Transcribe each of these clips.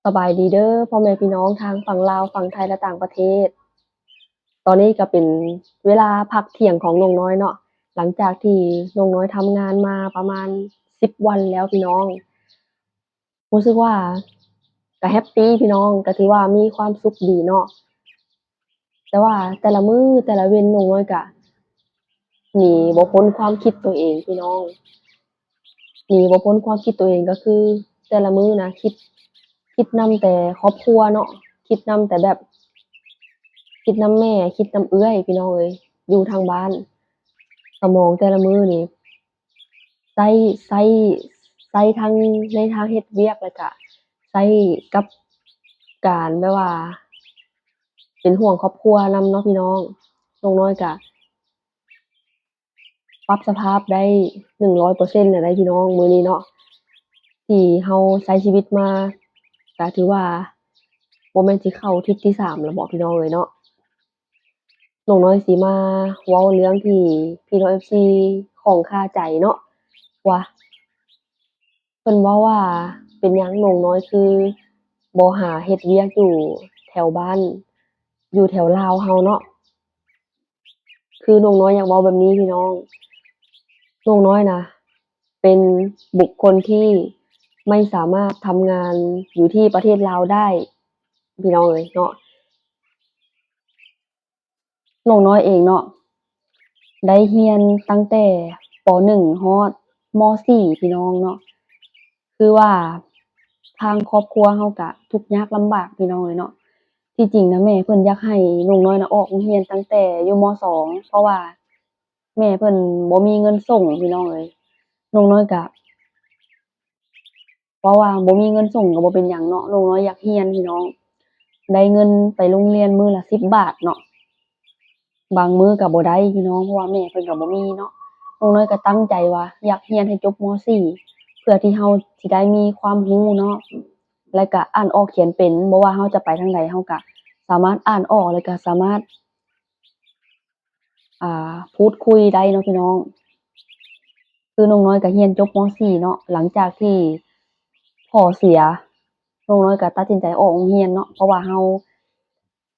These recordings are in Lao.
ສະບາຍດີເດີພໍ່ແມ່ພີ່ນ້ອງທາງຝັ່ງລາວ, ຝັ່ງໄທ ແລະ ຕ່າງປະເທດ. ຕອນນີ້ກໍເປັນເວລາພັກທ່ຽງຂອງນ້ອງນ້ອຍເນາະ, ຫຼັງຈາກທີ່ນ້ອງນ້ອຍທຳງານມາປະມານສິບວັນແລ້ວພີ່ນ້ອງ. ຮູ້ສຶກວ່າກະແຮັບປີພີ່ນ້ອງ, ກະຖືວ່າມີຄວາມສຸກດີເນາະ. ແຕ່ວ່າແຕ່ລະມື້ແຕ່ລະເວັນນ້ອງນ້ອຍກະໜີບໍ່ພົ້ນຄວາມຄິດໂຕເອງພີ່ນ້ອງ, ໜີບໍ່ພົ້ນຄວາມຄິດໂຕເອງ. ກໍຄືແຕ່ລະມື້ນະຄິດ, ຄິດນຳແຕ່ຄອບຄົວເນາະ, ຄິດນຳແຕ່ແບບ ຄິດນຳແມ່, ຄິດນຳເອື້ອຍພີ່ນ້ອງເອີຍ, ຢູ່ທາງບ້ານ. ສະໝອງແຕ່ລະມື້ນີ້ ໃຊ້ ໃຊ້ ໃຊ້ທັງໃນທາງເຮັດວຽກ ແລ້ວກະໃຊ້ກັບການແບບວ່າເປັນຫ່ວງຄອບຄົວນຳເນາະພີ່ນ້ອງ. ນ້ອງນ້ອຍກະປັບສະພາບໄດ້ໜຶ່ງຮ້ອຍເປີເຊັນແລ້ວໄດ໋ພີ່ນ້ອງ ມື້ນີ້ເນາະ, ທີ່ເຮົາໃຊ້ຊີວິດມາກະຖືວ່າບໍ່ແມ່ນຊິເຂົ້າທິດທີສາມແລ້ວເບາະພີ່ນ້ອງເອີຍເນາະ. ນ້ອງນ້ອຍຊິມາເວົ້າເລື່ອງທີ່ພີ່ນ້ອງເອັຟຊີຂ້ອງຄາໃຈເນາະ ວ່າເພິ່ນເວົ້າວ່າເປັນຫຍັງນ້ອງນ້ອຍຄືບໍ່ຫາເຮັດວຽກຢູ່ແຖວບ້ານ ຢູ່ແຖວລາວເຮົາເນາະ. ຄືນ້ອງນ້ອຍຢາກເວົ້າແບບນີ້ພີ່ນ້ອງ, ນ້ອງນ້ອຍນະເປັນບຸກຄົນທີ່ໄມ່ສາມາດທຳງານຢູ່ທີ່ປະເທດລາວໄດ້ພີ່ນ້ອງເອີຍເນາະ. ນ້ອງນ້ອຍເອງເນາະ ໄດ້ຮຽນຕັ້ງແຕ່ ປໍໜຶ່ງ ຮອດ ມໍສີ່ ພີ່ນ້ອງເນາະ. ຄືວ່າທາງຄອບຄົວເຮົາກະທຸກຍາກລຳບາກພີ່ນ້ອງເອີຍເນາະ. ທີ່ຈິງນະແມ່ເພິ່ນຢາກໃຫ້ນ້ອງນ້ອຍນະອອກໂຮງຮຽນຕັ້ງແຕ່ຢູ່ ມໍສອງ ເພາະວ່າແມ່ເພິ່ນບໍ່ມີເງິນສົ່ງພີ່ນ້ອງເອີຍ. ນ້ອງນ້ອຍກະ ເພາະວ່າບໍ່ມີເງິນສົ່ງກໍບໍ່ເປັນຫຍັງເນາະ, ນ້ອງນ້ອຍຢາກຮຽນພີ່ນ້ອງ, ໄດ້ເງິນໄປໂຮງຮຽນມື້ລະສິບບາດເນາະ, ບາງມື້ກໍບໍ່ໄດ້ພີ່ນ້ອງ ເພາະວ່າແມ່ເພິ່ນກໍບໍ່ມີເນາະ. ນ້ອງນ້ອຍກໍຕັ້ງໃຈວ່າຢາກຮຽນໃຫ້ຈົບ ມໍສີ່ ເພື່ອທີ່ເຮົາຊິໄດ້ມີຄວາມຮູ້ເນາະ ແລະກະອ່ານອອກຂຽນເປັນ, ບໍ່ວ່າເຮົາຈະໄປທາງໃດ ເຮົາກະສາມາດອ່ານອອກ ແລະກະສາມາດ ອ່າ ພູດຄຸຍໄດ້ເນາະພີ່ນ້ອງ. ຄືນ້ອງນ້ອຍກໍຮຽນຈົບ ມໍສີ່ ເນາະ, ຫຼັງຈາກທີ່ພໍ່ເສຍ ນ້ອງນ້ອຍກໍຕັດສິນໃຈອອກໂຮງຮຽນເນາະ, ເພາະວ່າເຮົາ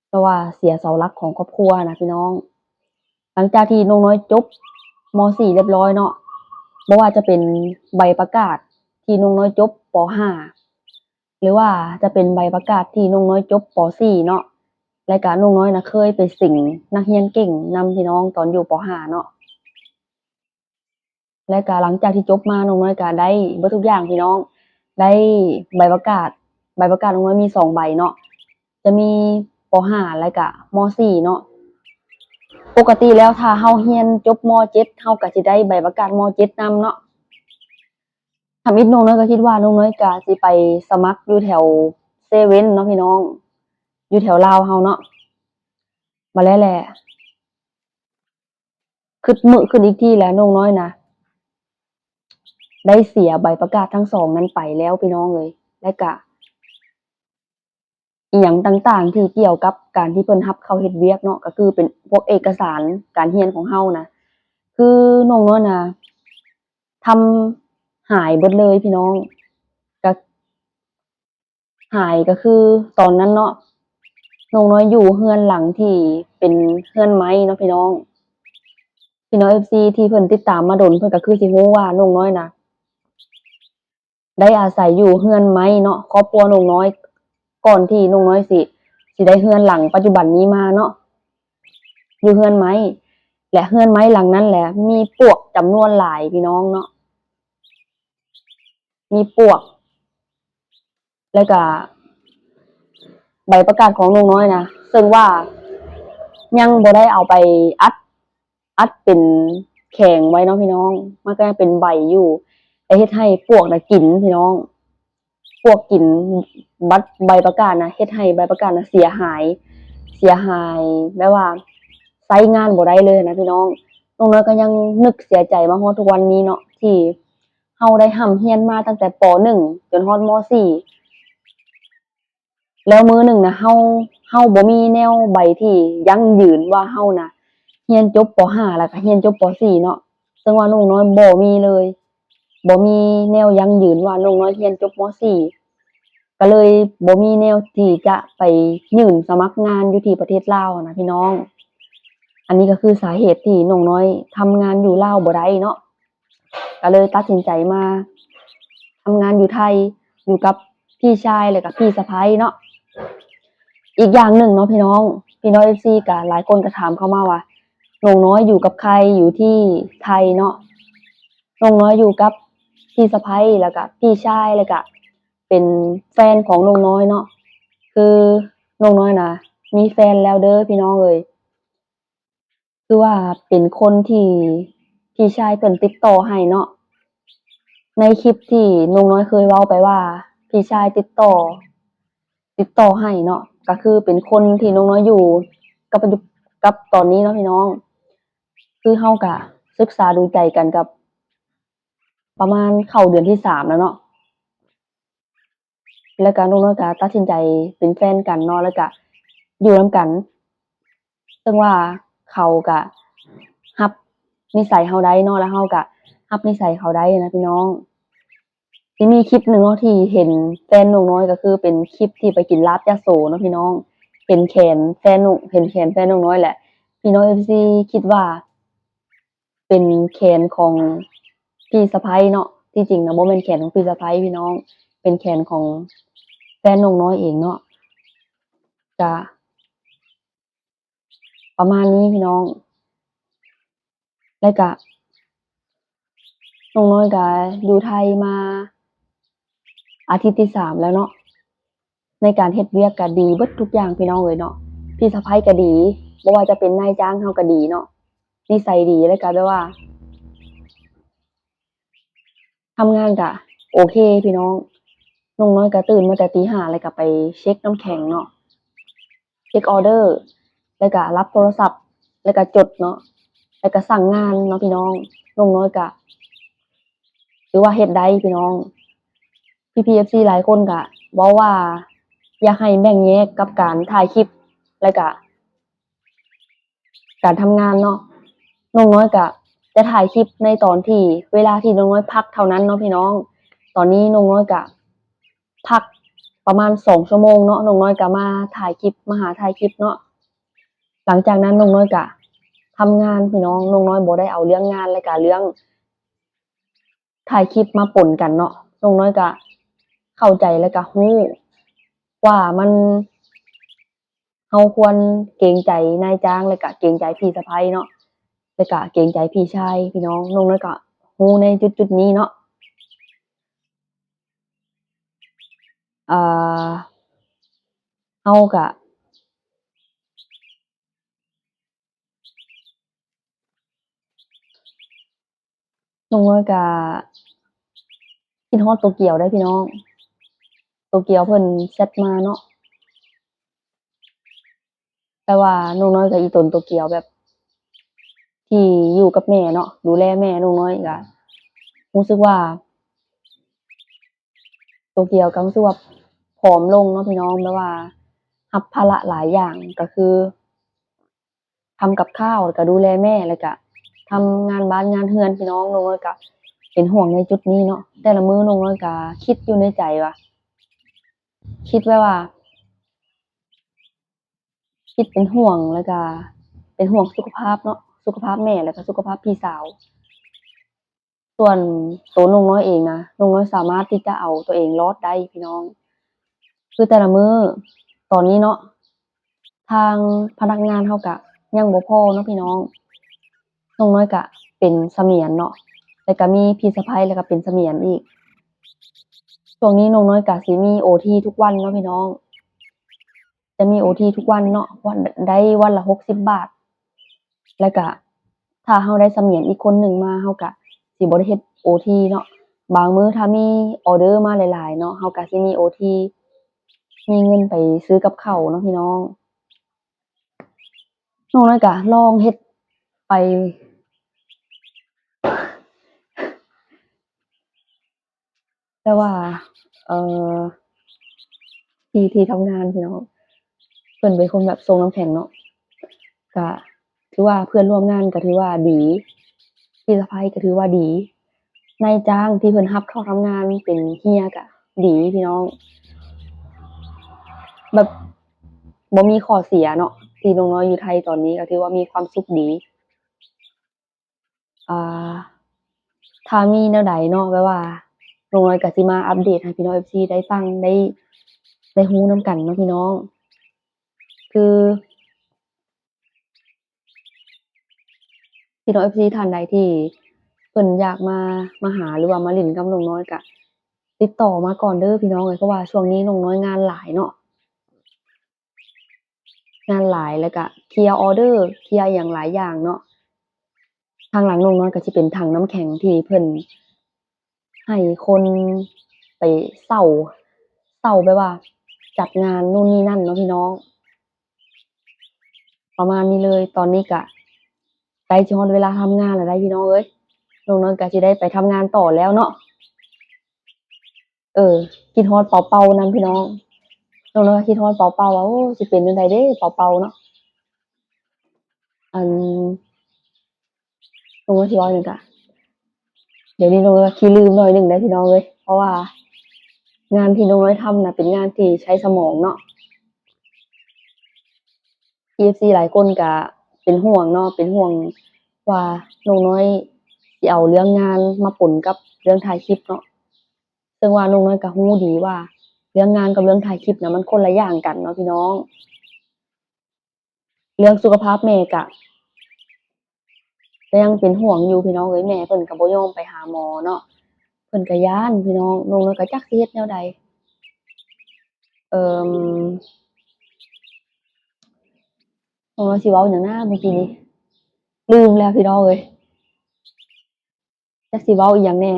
ເພາະວ່າເສຍເສົາຫຼັກຂອງຄອບຄົວນະພີ່ນ້ອງ. ຫຼັງຈາກທີ່ນ້ອງນ້ອຍຈົບ ມໍສີ່ ຮຽບຮ້ອຍເນາະ, ບໍ່ວ່າຈະເປັນໃບປະກາດທີ່ນ້ອງນ້ອຍຈົບ ປໍຫ້າ ຫຼືວ່າຈະເປັນໃບປະກາດທີ່ນ້ອງນ້ອຍຈົບ ປໍສີ່ ເນາະ, ແລະກະນ້ອງນ້ອຍນະເຄີຍໄປເສັງນັກຮຽນເກັ່ງນຳພີ່ນ້ອງ ຕອນຢູ່ ປໍຫ້າ ເນາະ. ແລະກະຫຼັງຈາກທີ່ຈົບມາ ນ້ອງນ້ອຍກະໄດ້ເບິດທຸກຢ່າງພີ່ນ້ອງ, ໄດ້ໃບປະກາດ, ໃບປະກາດນ້ອງນ້ອຍມີສອງໃບເນາະ, ຈະມີ ປໍຫ້າ ແລະກະ ມໍສີ່ ເນາະ. ປົກກະຕິແລ້ວຖ້າເຮົາຮຽນຈົບ ມໍເຈັດ ເຮົາກະຊິໄດ້ໃບປະກາດ ມໍເຈັດ ນຳເນາະ. ທຳອິດນ້ອງນ້ອຍກໍຄິດວ່ານ້ອງນ້ອຍກະຊິໄປສະໝັກຢູ່ແຖວເຊເວັ່ນເນາະພີ່ນ້ອງ, ຢູ່ແຖວລາວເຮົາເນາະ. ມາແລ້ວແຫຼະ ຄຶດມື້ຂຶ້ນອີກທີແລ້ວ ນ້ອງນ້ອຍນະ ໄດ້ເສຍໃບປະກາດທັງສອງນັ້ນໄປແລ້ວພີ່ນ້ອງເອີຍ. ແລະກະ ອີ່ຫຍັງຕ່າງໆທີ່ກ່ຽວກັບການທີ່ເພິ່ນຮັບເຂົ້າເຮັດວຽກເນາະ, ກໍຄືເປັນພວກເອກະສານການຮຽນຂອງເຮົານະ, ຄືນ້ອງນ້ອຍນະ ທຳຫາຍເບິດເລີຍພີ່ນ້ອງ. ກະຫາຍ ກະຄືຕອນນັ້ນເນາະ ນ້ອງນ້ອຍຢູ່ເຮືອນຫຼັງທີ່ເປັນເຮືອນໄມ້ເນາະພີ່ນ້ອງ. ພີ່ນ້ອງເອັຟຊີທີ່ເພິ່ນຕິດຕາມມາດົນ ເພິ່ນກະຄືຊິຮູ້ວ່ານ້ອງນ້ອຍນະ ໄດ້ອາໄສຢູ່ເຮືອນໄມ້ເນາະ, ຄອບຄົວນ້ອງນ້ອຍ ກ່ອນທີ່ນ້ອງນ້ອຍຊິ ຊິໄດ້ເຮືອນຫຼັງປັດຈຸບັນນີ້ມາເນາະ, ຢູ່ເຮືອນໄມ້ ແລະເຮືອນໄມ້ຫຼັງນັ້ນແຫຼະ ມີປວກຈຳນວນຫຼາຍພີ່ນ້ອງເນາະ, ມີປວກ ແລະກະໃບປະກາດຂອງນ້ອງນ້ອຍນະ ເຊິ່ງວ່າຍັງບໍ່ໄດ້ເອົາໄປອັດ ອັດເປັນແຂງໄວ້ເນາະພີ່ນ້ອງ, ມັນກໍຍັງເປັນໃບຢູ່ ແລະເຮັດໃຫ້ປວກນະກິນພີ່ນ້ອງ, ປວກກິນບັດໃບປະກາດນະ ເຮັດໃຫ້ໃບປະກາດນະເສຍຫາຍ, ເສຍຫາຍແບບວ່າໃຊ້ງານບໍ່ໄດ້ເລີຍນະພີ່ນ້ອງ. ນ້ອງນ້ອຍກໍຍັງນຶກເສຍໃຈມາຮອດທຸກວັນນີ້ເນາະ ທີ່ເຮົາໄດ້ຮ່ຳຮຽນມາຕັ້ງແຕ່ ປໍໜຶ່ງ ຈົນຮອດ ມໍສີ່ ແລ້ວມື້ໜຶ່ງນະ ເຮົາ ເຮົາບໍ່ມີແນວໃບທີ່ຢັ້ງຢືນວ່າເຮົານະຮຽນຈົບ ປໍຫ້າ ແລ້ວກະຮຽນຈົບ ປໍສີ່ ເນາະ, ເຊິ່ງວ່ານ້ອງນ້ອຍບໍ່ມີເລີຍ, ບໍ່ມີແນວຢັ້ງຢືນວ່ານ້ອງນ້ອຍຮຽນຈົບ ມໍສີ່. ກໍເລີຍບໍ່ມີແນວທີ່ຈະໄປຍື່ນສະໝັກງານຢູ່ທີ່ປະເທດລາວນະພີ່ນ້ອງ. ອັນນີ້ກໍຄືສາເຫດທີ່ນ້ອງນ້ອຍທຳງານຢູ່ລາວບໍ່ໄດ້ເນາະ. ກໍເລີຍຕັດສິນໃຈມາທຳງານຢູ່ໄທ ຢູ່ກັບພີ່ຊາຍ ແລະກະພີ່ສະໃພ້ເນາະ. ອີກຢ່າງໜຶ່ງເນາະພີ່ນ້ອງ, ພີ່ນ້ອງເອັຟຊີກະຫຼາຍຄົນກໍຖາມເຂົ້າມາວ່າ ນ້ອງນ້ອຍຢູ່ກັບໃຜຢູ່ທີ່ໄທເນາະ. ນ້ອງນ້ອຍຢູ່ກັບພີ່ສະໃພ້ ແລະກະພີ່ຊາຍ ແລະກະເປັນແຟນຂອງນ້ອງນ້ອຍເນາະ. ຄືນ້ອງນ້ອຍນະມີແຟນແລ້ວເດີພີ່ນ້ອງເອີຍ. ຄືວ່າເປັນຄົນທີ່ພີ່ຊາຍເພິ່ນຕິດຕໍ່ໃຫ້ເນາະ. ໃນຄລິບທີ່ນ້ອງນ້ອຍເຄີຍເວົ້າໄປວ່າ ພີ່ຊາຍຕິດຕໍ່ ຕິດຕໍ່ໃຫ້ເນາະ, ກໍຄືເປັນຄົນທີ່ນ້ອງນ້ອຍຢູ່ກັບ ປັດຈຸ ກັບຕອນນີ້ເນາະພີ່ນ້ອງ. ຄືເຮົາກະສຶກສາດູໃຈກັນກັບປະມານເຂົ້າເດືອນທີສາມແລ້ວເນາະ. ແລ້ວກະນ້ອງນ້ອຍກະຕັດສິນໃຈເປັນແຟນກັນເນາະ ແລ້ວກະຢູ່ນຳກັນ. ເຊິ່ງວ່າເຂົາກະຮັບນິໄສເຮົາໄດ້ເນາະ ແລ້ວເຮົາກະຮັບນິໄສເຂົາໄດ້ນະພີ່ນ້ອງ. ຊິມີຄລິບໜຶ່ງເນາະທີ່ເຫັນແຟນນ້ອງນ້ອຍ ກໍຄືເປັນຄລິບທີ່ໄປກິນລາບຍະໂສເນາະພີ່ນ້ອງ. ເຫັນແຂນແຟນນ້ອງ ເຫັນແຂນແຟນນ້ອງນ້ອຍແຫຼະ. ພີ່ນ້ອງເອັຟຊີຄິດວ່າ ເປັນແຂນຂອງພີ່ສະໃພ້ເນາະ, ທີ່ຈິງນະບໍ່ແມ່ນແຂນຂອງພີ່ສະໃພ້ພີ່ນ້ອງ, ເປັນແຂນຂອງແຟນນ້ອງນ້ອຍເອງເນາະ. ກະປະມານນີ້ພີ່ນ້ອງ. ແລ້ວກະນ້ອງນ້ອຍກະຢູ່ໄທມາອາທິດທີສາມແລ້ວເນາະ. ໃນການເຮັດວຽກກະດີເບິດທຸກຢ່າງພີ່ນ້ອງເອີຍເນາະ. ພີ່ສະໃພ້ກະດີ, ບໍ່ວ່າຈະເປັນນາຍຈ້າງເຮົາກະດີເນາະ, ນິໄສດີ ແລ້ວກະແບບວ່າທຳງານກະໂອເຄພີ່ນ້ອງ. ນ້ອງນ້ອຍກະຕື່ນມາແຕ່ຕີຫ້າ ແລ້ວກະໄປເຊັກນ້ຳແຂງເນາະ, ເຊັກອໍເດີ ແລ້ວກະຮັບໂທລະສັບ ແລ້ວກະຈົດເນາະ, ແລ້ວກະສັ່ງງານເນາະພີ່ນ້ອງ. ນ້ອງນ້ອຍກະຖືວ່າເຮັດໄດ້ພີ່ນ້ອງ. ພີ່ໆເອັຟຊີຫຼາຍຄົນກະເວົ້າວ່າຢາກໃຫ້ແບ່ງແຍກກັບການຖ່າຍຄລິບ ແລ້ວກະການທຳງານເນາະ. ນ້ອງນ້ອຍກະຈະຖ່າຍຄລິບໃນຕອນທີ່ ເວລາທີ່ນ້ອງນ້ອຍພັກເທົ່ານັ້ນເນາະພີ່ນ້ອງ. ຕອນນີ້ນ້ອງນ້ອຍກະພັກປະມານສອງຊົ່ວໂມງເນາະ, ນ້ອງນ້ອຍກະມາຖ່າຍຄລິບ ມາຫາຖ່າຍຄລິບເນາະ. ຫຼັງຈາກນັ້ນນ້ອງນ້ອຍກະທຳງານພີ່ນ້ອງ. ນ້ອງນ້ອຍບໍ່ໄດ້ເອົາເລື່ອງງານ ແລະກະເລື່ອງຖ່າຍຄລິບມາປົນກັນເນາະ. ນ້ອງນ້ອຍກະເຂົ້າໃຈ ແລະກະຮູ້ວ່າມັນ ເຮົາຄວນເກງໃຈນາຍຈ້າງ ແລະກະເກງໃຈພີ່ສະໃພ້ເນາະ, ແລະກະເກງໃຈພີ່ຊາຍພີ່ນ້ອງ. ນ້ອງນ້ອຍກະຮູ້ໃນຈຸດໆນີ້ເນາະ. ເອີ ເຮົາກະ ນ້ອງນ້ອຍກະຄິດຮອດໂຕກຽວໄດ໋ພີ່ນ້ອງ. ໂຕກຽວເພິ່ນແຊັດມາເນາະ, ແຕ່ວ່ານ້ອງນ້ອຍກະອີ່ຕົນໂຕກຽວແບບທີ່ຢູ່ກັບແມ່ເນາະ, ດູແລແມ່. ນ້ອງນ້ອຍກະຮູ້ສຶກວ່າ ໂຕກຽວກະຮູ້ສຶກວ່າຜອມລົງເນາະພີ່ນ້ອງ, ແບບວ່າຮັບພາລະຫຼາຍຢ່າງ ກະຄື ທຳກັບຂ້າວ ແລ້ວກະດູແລແມ່ ແລ້ວກະທຳງານບ້ານງານເຮືອນພີ່ນ້ອງ. ນ້ອງນ້ອຍກະເປັນຫ່ວງໃນຈຸດນີ້ເນາະ. ແຕ່ລະມື້ນ້ອງນ້ອຍກະຄິດຢູ່ໃນໃຈວ່າ ຄິດແບບວ່າ ຄິດເປັນຫ່ວງ ແລ້ວກະເປັນຫ່ວງສຸຂະພາບເນາະ, ສຸຂະພາບແມ່ ແລ້ວກະສຸຂະພາບພີ່ສາວ. ສ່ວນໂຕນ້ອງນ້ອຍເອງນະ ນ້ອງນ້ອຍສາມາດທີ່ຈະເອົາຕົວເອງລອດໄດ້ພີ່ນ້ອງ. ຄືແຕ່ລະມື້ຕອນນີ້ເນາະ ທາງພະນັກງານເຮົາກະຍັງບໍ່ພໍເນາະພີ່ນ້ອງ. ນ້ອງນ້ອຍກະເປັນສະໝຽນເນາະ ແລ້ວກະມີພີ່ສະໃພ້ ແລ້ວກະເປັນສະໝຽນອີກ. ຊ່ວງນີ້ນ້ອງນ້ອຍກະຊິມີໂອທີທຸກວັນເນາະພີ່ນ້ອງ. ຈະມີໂອທີທຸກວັນເນາະ, ວັນ ໄດ້ວັນລະຫົກສິບບາດ. ແລ້ວກະຖ້າເຮົາໄດ້ສະໝຽນອີກຄົນໜຶ່ງມາ ເຮົາກະຊິບໍ່ໄດ້ເຮັດໂອທີເນາະ. ບາງມື້ຖ້າມີອໍເດີມາຫຼາຍໆເນາະ ເຮົາກະຊິມີໂອທີ ມີເງິນໄປຊື້ກັບເຂົ້າເນາະພີ່ນ້ອງ. ນ້ອງນ້ອຍກະລອງເຮັດໄປ ແຕ່ວ່າ ເອີ ທີ່ ທີ່ທຳງານພີ່ນ້ອງ ເພິ່ນເປັນຄົນແບບສົ່ງນ້ຳແຂງເນາະ, ກະຖືວ່າເພື່ອນຮ່ວມງານກະຖືວ່າດີ, ພີ່ສະໃພ້ກະຖືວ່າດີ, ນາຍຈ້າງທີ່ເພິ່ນຮັບເຂົ້າທຳງານເປັນເຮຍກະດີພີ່ນ້ອງ. ແບບບໍ່ມີຂໍ້ເສຍເນາະ ທີ່ນ້ອງນ້ອຍຢູ່ໄທຕອນນີ້ກໍຖືວ່າມີຄວາມສຸກດີ. ອ່າ ຖ້າມີແນວໃດເນາະ ແບບວ່ານ້ອງນ້ອຍກໍຊິມາອັບເດດໃຫ້ພີ່ນ້ອງເອັຟຊີໄດ້ຟັງ ໄດ້ ໄດ້ຮູ້ນຳກັນເນາະພີ່ນ້ອງ. ຄື ພີ່ນ້ອງເອັຟຊີທ່ານໃດທີ່ເພິ່ນຢາກມາ ມາຫາ ຫຼືວ່າມາຫຼິ້ນກັບນ້ອງນ້ອຍ ກະຕິດຕໍ່ມາກ່ອນເດີພີ່ນ້ອງເອີຍ ເພາະວ່າຊ່ວງນີ້ນ້ອງນ້ອຍງານຫຼາຍເນາະ ງານຫຼາຍ ແລ້ວກະເຄຍອໍເດີ ເຄຍອີ່ຫຍັງຫຼາຍຢ່າງເນາະ. ທາງຫຼັງນ້ອງນ້ອຍກະຊິເປັນຖັງນ້ຳແຂງທີ່ເພິ່ນ ໃຫ້ຄົນໄປເຊົ່າ ເຊົ່າແບບວ່າຈັດງານໂນ່ນນີ້ນັ້ນເນາະພີ່ນ້ອງ ປະມານນີ້ເລີຍ. ຕອນນີ້ກະໃກ້ຊິຮອດເວລາທຳງານແລ້ວໃດ໋ພີ່ນ້ອງເອີຍ ນ້ອງນ້ອຍກະຊິໄດ້ໄປທຳງານຕໍ່ແລ້ວເນາະ. ເອີ ຄິດຮອດເປົາເປົານຳພີ່ນ້ອງ ນ້ອງນ້ອຍຄິດຮອດເປົາເປົາວ່າ ໂອ້ ຊິເປັນຈັ່ງໃດເດ້ເປົາເປົາເນາະ. ອັນ ນ້ອງນ້ອຍຊິເວົ້າຫຍັງກະ ດຽວນີ້ນ້ອງນ້ອຍຂີ້ລືມໜ້ອຍໜຶ່ງໄດ໋ພີ່ນ້ອງເອີຍ ເພາະວ່າງານທີ່ນ້ອງນ້ອຍທຳນະ ເປັນງານທີ່ໃຊ້ສະໝອງເນາະ. ເອັຟຊີຫຼາຍຄົນກະເປັນຫ່ວງເນາະ ເປັນຫ່ວງວ່ານ້ອງນ້ອຍຊິເອົາເລື່ອງງານມາປົນກັບເລື່ອງຖ່າຍຄລິບເນາະ ເຊິ່ງວ່ານ້ອງນ້ອຍກະຮູ້ດີວ່າເລື່ອງງານກັບເລື່ອງຖ່າຍຄລິບນະ ມັນຄົນລະຢ່າງກັນເນາະພີ່ນ້ອງ. ເລື່ອງສຸຂະພາບແມ່ກະ ກະຍັງເປັນຫ່ວງຢູ່ພີ່ນ້ອງເອີຍ ແມ່ເພິ່ນກະບໍ່ຍອມໄປຫາໝໍເນາະ ເພິ່ນກະຢ້ານພີ່ນ້ອງ. ນ້ອງນ້ອຍກະຈັກຊິເຮັດແນວໃດ ເອີ ນ້ອງນ້ອຍຊິເວົ້າຫຍັງນາເມື່ອກີ້ນີ້ ລືມແລ້ວພີ່ນ້ອງເອີຍ ຈັກຊິເວົ້າອີ່ຫຍັງແດ່.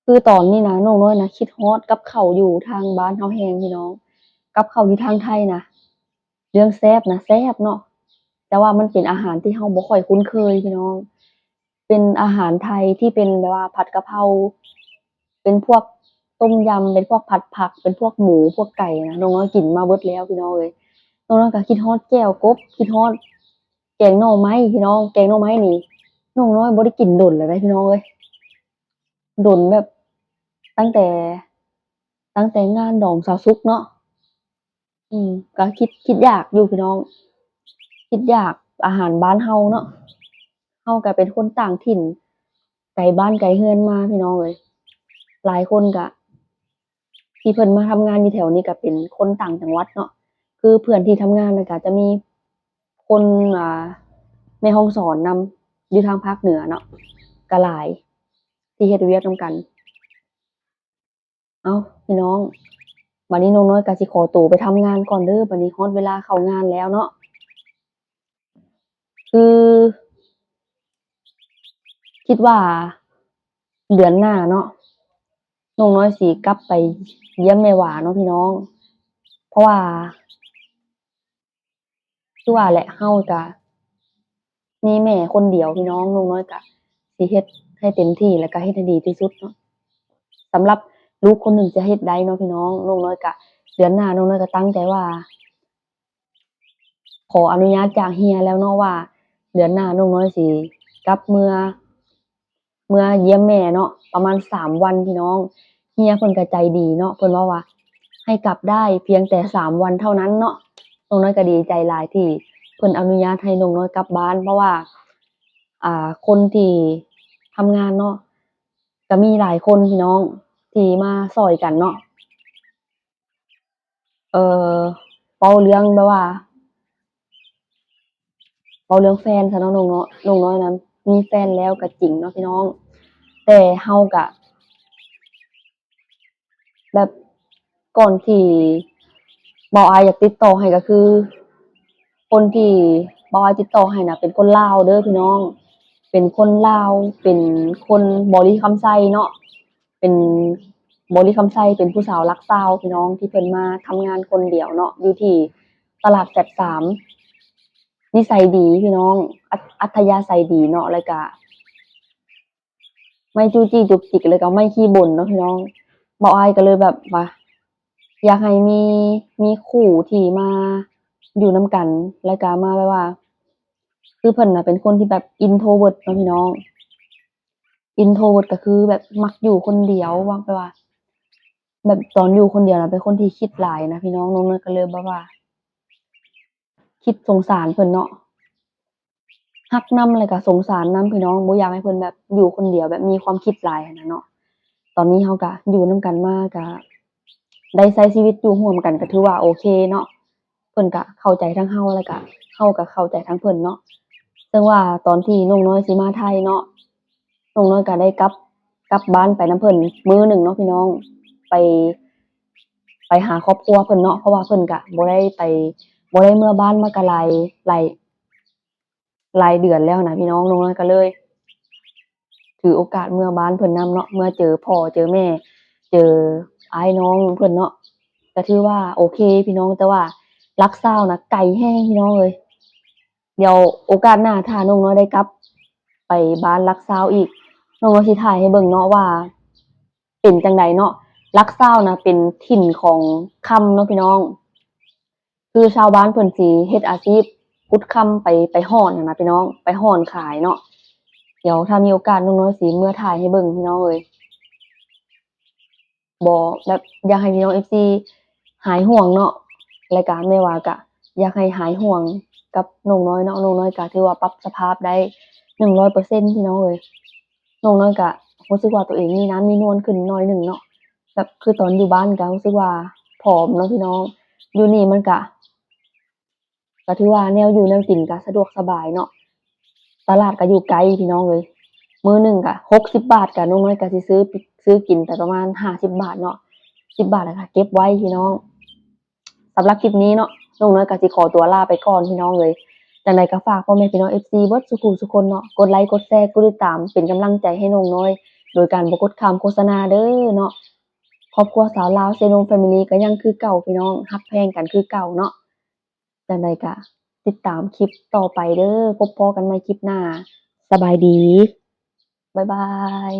ຄືຕອນນີ້ນະ ນ້ອງນ້ອຍນະຄິດຮອດກັບເຂົ້າຢູ່ທາງບ້ານເຮົາແຮງພີ່ນ້ອງ ກັບເຂົ້າຢູ່ທາງໄທນະ ເລື່ອງແຊບນະແຊບເນາະ ແຕ່ວ່າມັນເປັນອາຫານທີ່ເຮົາບໍ່ຄ່ອຍຄຸ້ນເຄີຍພີ່ນ້ອງ. ເປັນອາຫານໄທທີ່ເປັນແບບວ່າຜັດກະເພົາ ເປັນພວກຕົ້ມຍຳ ເປັນພວກຜັດຜັກ ເປັນພວກໝູ ພວກໄກ່ນະ ນ້ອງນ້ອຍກິນມາເບິດແລ້ວພີ່ນ້ອງເອີຍ. ນ້ອງນ້ອຍກະຄິດຮອດແຈ່ວກົບ ຄິດຮອດແກງໜໍ່ໄມ້ພີ່ນ້ອງ. ແກງໜໍ່ໄມ້ນີ້ນ້ອງນ້ອຍບໍ່ໄດ້ກິນດົນແລ້ວເດ້ພີ່ນ້ອງເອີຍ ດົນແບບຕັ້ງແຕ່ ຕັ້ງແຕ່ງານດອງສາວສຸກເນາະ. ອືມ ກະຄິດ ຄິດຢາກຢູ່ພີ່ນ້ອງ ຄິດຢາກອາຫານບ້ານເຮົາເນາະ. ເຮົາກະເປັນຄົນຕ່າງຖິ່ນ ໄກບ້ານໄກເຮືອນມາພີ່ນ້ອງເອີຍ. ຫຼາຍຄົນກະ ທີ່ເພິ່ນມາທຳງານຢູ່ແຖວນີ້ກະເປັນຄົນຕ່າງຈັງຫວັດເນາະ ຄືເພື່ອນທີ່ທຳງານນະກະຈະມີຄົນ ອ່າ ແມ່ຮ່ອງສອນນຳ ຢູ່ທາງພາກເໜືອເນາະ ກະຫຼາຍທີ່ເຮັດວຽກນຳກັນ. ເອົ້າ ພີ່ນ້ອງ ບາດນີ້ນ້ອງນ້ອຍກະຊິຂໍໂຕໄປທຳງານກ່ອນເດີ ບາດນີ້ຮອດເວລາເຂົ້າງານແລ້ວເນາະ. ຄືຄິດວ່າເດືອນໜ້າເນາະ ນ້ອງນ້ອຍຊິກັບໄປຢ້ຽມແມ່ຫວາເນາະພີ່ນ້ອງ ເພາະວ່າ ຄືວ່າແຫຼະ ເຮົາກະມີແມ່ຄົນດຽວພີ່ນ້ອງ ນ້ອງນ້ອຍກະຊິເຮັດໃຫ້ເຕັມທີ່ ແລ້ວກະເຮັດໃຫ້ດີທີ່ສຸດເນາະ. ສຳລັບລູກຄົນໜຶ່ງຈະເຮັດໄດ້ເນາະພີ່ນ້ອງ ນ້ອງນ້ອຍກະ ເດືອນໜ້ານ້ອງນ້ອຍກະຕັ້ງໃຈວ່າ ຂໍອະນຸຍາດຈາກເຮຍແລ້ວເນາະວ່າ ເດືອນໜ້ານ້ອງນ້ອຍຊິກັບເມືອ ເມືອຢ້ຽມແມ່ເນາະ ປະມານສາມວັນພີ່ນ້ອງ. ເຮຍເພິ່ນກະໃຈດີເນາະ ເພິ່ນເວົ້າວ່າໃຫ້ກັບໄດ້ພຽງແຕ່ສາມວັນເທົ່ານັ້ນເນາະ. ນ້ອງນ້ອຍກະດີໃຈຫຼາຍທີ່ເພິ່ນອະນຸຍາດໃຫ້ນ້ອງນ້ອຍກັບບ້ານ ເພາະວ່າ ອ່າ ຄົນທີ່ທຳງານເນາະ ກະມີຫຼາຍຄົນພີ່ນ້ອງທີ່ມາຊ່ອຍກັນເນາະ. ເອີ ເວົ້າເລື່ອງແບບວ່າ ເວົ້າເລື່ອງແຟນຊະເນາະນ້ອງເນາະ ນ້ອງນ້ອຍນັ້ນມີແຟນແລ້ວກະຈິງເນາະພີ່ນ້ອງ ແຕ່ເຮົາກະ ແບບ ກ່ອນທີ່ບ່າວອາຍຢາກຕິດຕໍ່ໃຫ້ກະຄື ຄົນທີ່ບ່າວອາຍຕິດຕໍ່ໃຫ້ນະ ເປັນຄົນລາວເດີພີ່ນ້ອງ ເປັນຄົນລາວ ເປັນຄົນບໍລິຄຳໄຊເນາະ ເປັນບໍລິຄຳໄຊ ເປັນຜູ້ສາວຫຼັກຊາວພີ່ນ້ອງ ທີ່ເພິ່ນມາທຳງານຄົນດຽວເນາະ ຢູ່ທີ່ຕະຫຼາດແຟດສາມ. ນິໄສດີພີ່ນ້ອງ ອັດ ອັດທະຍາໄສດີເນາະ ແລ້ວກະ ໄມ້ຈູ້ຈີ້ຈຸກຈິກ ແລ້ວກະໄມ້ຂີ້ບົ່ນເນາະພີ່ນ້ອງ. ບ່າວອາຍກະເລີຍແບບວ່າ ຢາກໃຫ້ມີ ມີຄູ່ທີ່ມາຢູ່ນຳກັນ ແລ້ວກະມາແບບວ່າ ຄືເພິ່ນນະເປັນຄົນທີ່ແບບ introvert ເນາະພີ່ນ້ອງ introvert ກໍຄືແບບມັກຢູ່ຄົນດຽວ ວ່າແປວ່າ ແບບຕອນຢູ່ຄົນດຽວນະເປັນຄົນທີ່ຄິດຫຼາຍນະພີ່ນ້ອງ. ນ້ອງນ້ອຍກໍເລີຍແບບວ່າຄິດສົງສານເພິ່ນເນາະ ຮັກນຳ ແລ້ວກໍສົງສານນຳພີ່ນ້ອງ ບໍ່ຢາກໃຫ້ເພິ່ນແບບຢູ່ຄົນດຽວ ແບບມີຄວາມຄິດຫຼາຍຫັ້ນນະເນາະ. ຕອນນີ້ເຮົາກໍຢູ່ນຳກັນມາ ກໍໄດ້ໃຊ້ຊີວິດຢູ່ຮ່ວມກັນ ກໍຖືວ່າໂອເຄເນາະ. ເພິ່ນກະເຂົ້າໃຈທັງເຮົາ ແລ້ວກະເຮົາກະເຂົ້າໃຈທັງເພິ່ນເນາະ. ເຊິ່ງວ່າຕອນທີ່ນ້ອງນ້ອຍຊິມາໄທເນາະ ນ້ອງນ້ອຍກະໄດ້ກັບ ກັບບ້ານໄປນຳເພິ່ນມື້ໜຶ່ງເນາະພີ່ນ້ອງ ໄປ ໄປຫາຄອບຄົວເພິ່ນເນາະ ເພາະວ່າເພິ່ນກະບໍ່ໄດ້ໄປ ບໍ່ໄດ້ເມືອບ້ານມາກະຫຼາຍ ຫຼາຍ ຫຼາຍເດືອນແລ້ວນະພີ່ນ້ອງ. ນ້ອງນ້ອຍກະເລີຍ ຖືໂອກາດເມືອບ້ານເພິ່ນນຳເນາະ ເມືອເຈີພໍ່ເຈີແມ່ ເຈີອ້າຍນ້ອງເພິ່ນເນາະ ກະຖືວ່າໂອເຄພີ່ນ້ອງ. ແຕ່ວ່າຫຼັກຊາວນະໄກແຮງພີ່ນ້ອງເອີຍ. ດຽວໂອກາດໜ້າຖ້ານ້ອງນ້ອຍໄດ້ກັບໄປບ້ານຫຼັກຊາວອີກ ນ້ອງນ້ອຍຊິຖ່າຍໃຫ້ເບິ່ງເນາະວ່າເປັນຈັ່ງໃດເນາະ. ຫຼັກຊາວນະເປັນຖິ່ນຂອງຄຳເນາະພີ່ນ້ອງ. ຄືຊາວບ້ານເພິ່ນຊິເຮັດອາຊີບຂຸດຄຳໄປ ໄປຮ່ອນຫັ້ນນະພີ່ນ້ອງ ໄປຮ່ອນຂາຍເນາະ. ດຽວຖ້າມີໂອກາດນ້ອງນ້ອຍຊິເມືອຖ່າຍໃຫ້ເບິ່ງພີ່ນ້ອງເອີຍ. ບໍ່ ແບບຢາກໃຫ້ພີ່ນ້ອງເອັຟຊີຫາຍຫ່ວງເນາະ ແລ້ວກະແມ່ວ່າກະຢາກໃຫ້ຫາຍຫ່ວງກັບນ້ອງນ້ອຍເນາະ. ນ້ອງນ້ອຍກະຖືວ່າປັບສະພາບໄດ້ໜຶ່ງຮ້ອຍເປີເຊັນພີ່ນ້ອງເອີຍ. ນ້ອງນ້ອຍກະຮູ້ສຶກວ່າຕົວເອງມີນ້ຳມີນວນຂຶ້ນໜ້ອຍໜຶ່ງເນາະ ແບບຄືຕອນຢູ່ບ້ານກະຮູ້ສຶກວ່າຜອມເນາະພີ່ນ້ອງ. ຢູ່ນີ້ມັນກະ ກະຖືວ່າແນວຢູ່ແນວກິນກະສະດວກສະບາຍເນາະ ຕະຫຼາດກະຢູ່ໃກ້ພີ່ນ້ອງເອີຍ. ມື້ໜຶ່ງກະຫົກສິບບາດ ກະນ້ອງນ້ອຍກະຊິຊື້ ຊື້ກິນໄປປະມານຫ້າສິບບາດເນາະ ສິບບາດ ແລ້ວກະເກັບໄວ້ພີ່ນ້ອງ. ສຳລັບຄລິບນີ້ເນາະ ນ້ອງນ້ອຍກະຊິຂໍຕົວລາໄປກ່ອນພີ່ນ້ອງເອີຍ. ຈັ່ງໃດກະຝາກພໍ່ແມ່ພີ່ນ້ອງເອັຟຊີເບິດສູ່ຜູ້ສູ່ຄົນເນາະ ກົດໄລ ກົດແຊ ກົດຕິດຕາມ ເປັນກຳລັງໃຈໃຫ້ນ້ອງນ້ອຍ ໂດຍການບໍ່ກົດຂ້າມໂຄສະນາເດີເນາະ. ຄອບຄົວສາວລາວເຊໂນແຟມິລີກະຍັງຄືເກົ່າພີ່ນ້ອງ ຮັກແພງກັນຄືເກົ່າເນາະ. ຈັ່ງໃດກະຕິດຕາມຄລິບຕໍ່ໄປເດີ ພົບພໍ້ກັນໃໝ່ຄລິບໜ້າ. ສະບາຍດີ ບາຍບາຍ.